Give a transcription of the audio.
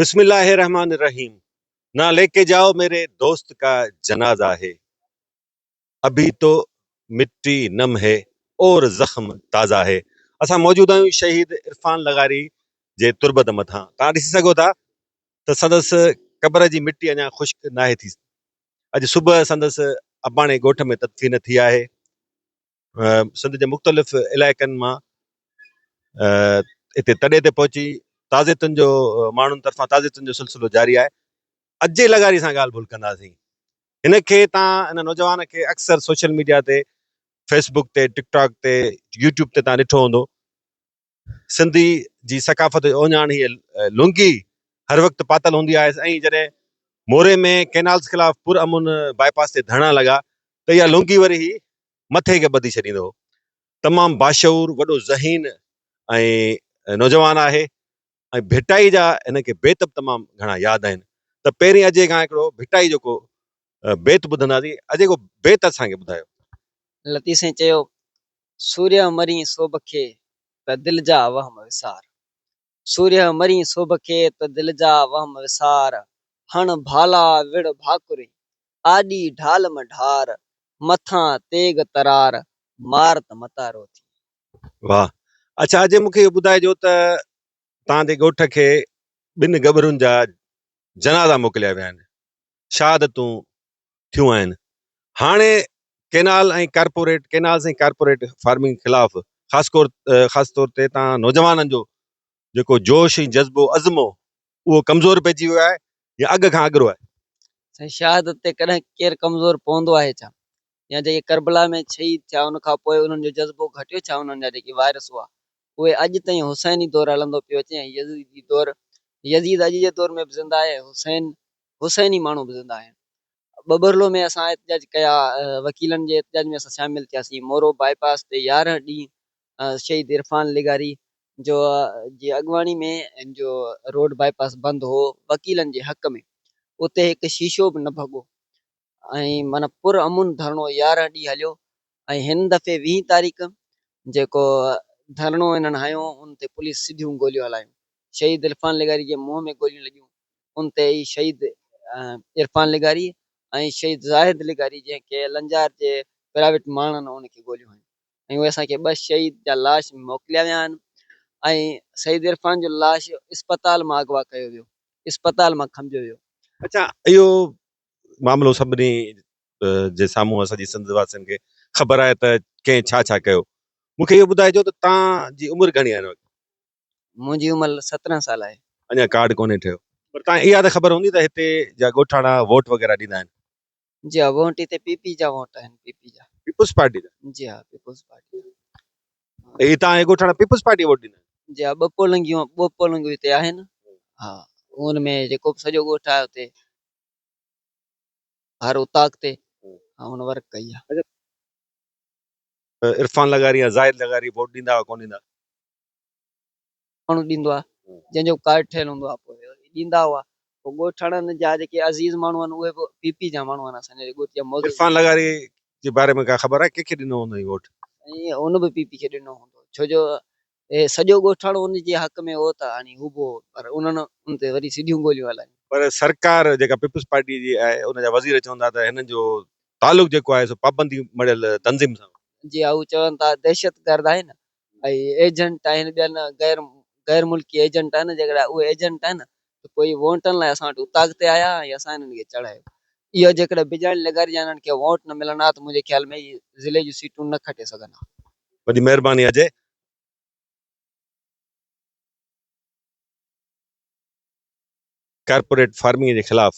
بسم الله الرحمٰن الرحيم نا ليڪي جائو ميري دوست ڪا جنازه هي ابھي تو مٽي نم هي اور زخم تازه هي اسان موجود آهيون شهيد عرفان لغاري جي تربت مٿان توهان ڏسي سگهو ٿا ته سندس قبر جي مٽي اڃا خشڪ ناهي ٿي اڄ صبح سندس اباڻي ڳوٺ ۾ تدفين ٿي آهي سنڌ جي مختلف علائقن مان هتي تڏي تي پهچي تعزيتن جو ماڻهن طرفان تعزيتن جو سلسلو جاري آهي اجي لغاري سان ڳالهه ٻولهه ڪنداسين هن کي تان هن نوجوان کي اڪثر سوشل ميڊيا تي فيسبڪ تي ٽڪ ٽاڪ تي يوٽيوب تي تان ڏٺو هوندو سنڌي جي ثقافت جو اهڃاڻ هيء لنگي هر وقت پاتل هوندي آهي ۽ جڏهن موري ۾ ڪينالز خلاف پر امن باء پاس تي ڌرڻا لڳا ته اها لنگي وري هي مٿي کي ٻڌي ڇڏيندو هو. تمام باشعور، وڏو ذهين ۽ نوجوان آهي ۽ ڀٽائي جا هن کي بيت به تمام گهڻا ياد آهن ته پهرين اجي کان هڪڙو ڀٽائي جو ڪو بيت ٻڌنداسين. اجي ڪو بيت اسان کي ٻڌايو. لطيف سائين چيو، سورهيه مرين سوڀ کي، ته دل جا وهم وسار. سورهيه مرين سوڀ کي، ته دل جا وهم وسار. هڻ ڀالا وڙ ڀاڪرين، آڏي ڍال م ڍار، مٿان تيغ ترار، مار ته متارو ٿئين. واھ اڇا اجي مونکي اهو ٻڌائجو ته توهان جي ڳوٺ کي ٻن ڳڀرن جا جنازا موڪليا ويا آهن شهادتون ٿيون آهن هاڻي canal ۽ corporate canals ۽ corporate farming خلاف خاص طور خاص طور تي توهان نوجوانن جو جيڪو جوش ۽ جذبو عزم هو اهو ڪمزور پئجي ويو آهي يا اڳ کان اڳرو آهي؟ سائين شهادت تي ڪڏهن ڪير ڪمزور پوندو آهي ڇا؟ يا جيڪي ڪربلا ۾ شهيد ٿيا ان کان پوء انهن جو جذبو گهٽيو ڇا؟ انهن جا جيڪي وارث هئا اهي اڄ تائين حسيني دور هلندو پيو اچي ۽ يزيدي دور يزيد اڄ جي دور ۾ به زنده آهي ۽ حسين حسيني ماڻهو به زنده آهن. ٻٻرلو ۾ اسان احتجاج ڪيا وڪيلن جي احتجاج ۾ اسان شامل ٿياسين مورو باء پاس تي 11 ڏينهن شهيد عرفان لغاري جو جي اڳواڻي ۾ جو روڊ باء پاس بند هو وڪيلن جي حق ۾ اتي هڪ شيشو به نه ڀڳو ۽ معنيٰ پر امن ڌرڻو 11 ڏينهن هليو ۽ هن دفعي 20 تاريخ جيڪو ڌرڻو انهن هنيو ان تي پوليس سڌيون گوليون هلايون شهيد عرفان لغاري جي منهن ۾ گوليون لڳيون ان تي ئي شهيد عرفان لغاري ۽ شهيد زاهد لغاري جنهن کي لنجار جي پرائيويٽ ماڻهن ان کي گوليون هنيون ۽ اهي اسان کي ٻه شهيد جا لاش موڪليا ويا آهن ۽ شهيد عرفان جو لاش اسپتال مان اغوا ڪيو ويو اسپتال مان کنڀيو ويو. اڇا اهو معاملو سڀني جي سامهون سڄي سنڌ واسين کي خبر آهي ته ڪنهن ڇا ڇا ڪيو مون کي اهو ٻڌائجو ته تان جي عمر گهڻي آهي هن وقت؟ منهنجي عمر 17 سال آهي. اڃا ڪارڊ ڪونهي ٺهيو پر تان اها ته خبر هوندي ته هتي جا ڳوٺاڻا ووٽ وغيره ڏيندا آهن. جي ها ووٽ هتي پي پي جا ووٽ آهن پي پي جا. پيپلز پارٽي جا؟ جي ها پيپلز پارٽي جا. هي تان جا ڳوٺاڻا پيپلز پارٽي ووٽ ڏيندا آهن؟ جي ها ٻه پولنگيون ٻه پولنگيون هتي آهن ها ان ۾ جيڪو به سڄو ڳوٺ آهي اتي هر اوطاق تي ها ان ورڪ ڪئي آهي. عرفان لغاري يا زاهد لغاري ووٽ ڏيندا هئا ڪونه ڏيندا؟ ماڻهو ڏيندو آهي جنهن جو ڪارڊ ٺهيل هوندو آهي پوء ڏيندا هئا پوء ڳوٺاڻن جا جيڪي عزيز ماڻهو آهن اهي به پي پي جا ماڻهو آهن اسان جي ڳوٺ جا معزز عرفان لغاري جي باري ۾ ڪا خبر آهي ڪنهن کي ڏنو هوندو هي ووٽ؟ سائين ان به پي پي کي ڏنو هوندو ڇو جو سڄو ڳوٺاڻو ان جي حق ۾ هو ته هاڻي هو به هو پر انهن ان تي وري سڌيون گوليون هلايون. پر سرڪار جيڪا پيپلز پارٽي جي آهي ان جا وزير چون ٿا ته هنن جو تعلق جيڪو آهي سو پابندي مڙهيل تنظيم سان. جي ها هو چون ٿا دهشتگرد آهن ۽ ايجنٽ آهن ٻين غير غير ملڪي ايجنٽ آهن جيڪڏهن اهي ايجنٽ آهن ته پوء اهي ووٽن لاء اسان وٽ اوطاق تي آيا ۽ اسان انهن کي چڙهايو اهو جيڪڏهن بجاڻي لغاري جا انهن کي ووٽ نه ملن ها ته منهنجي خيال ۾ اهي ضلعي جون سيٽون نه کٽي سگهن ها. وڏي مهرباني اجي. ڪارپوريٽ فارمنگ جي خلاف.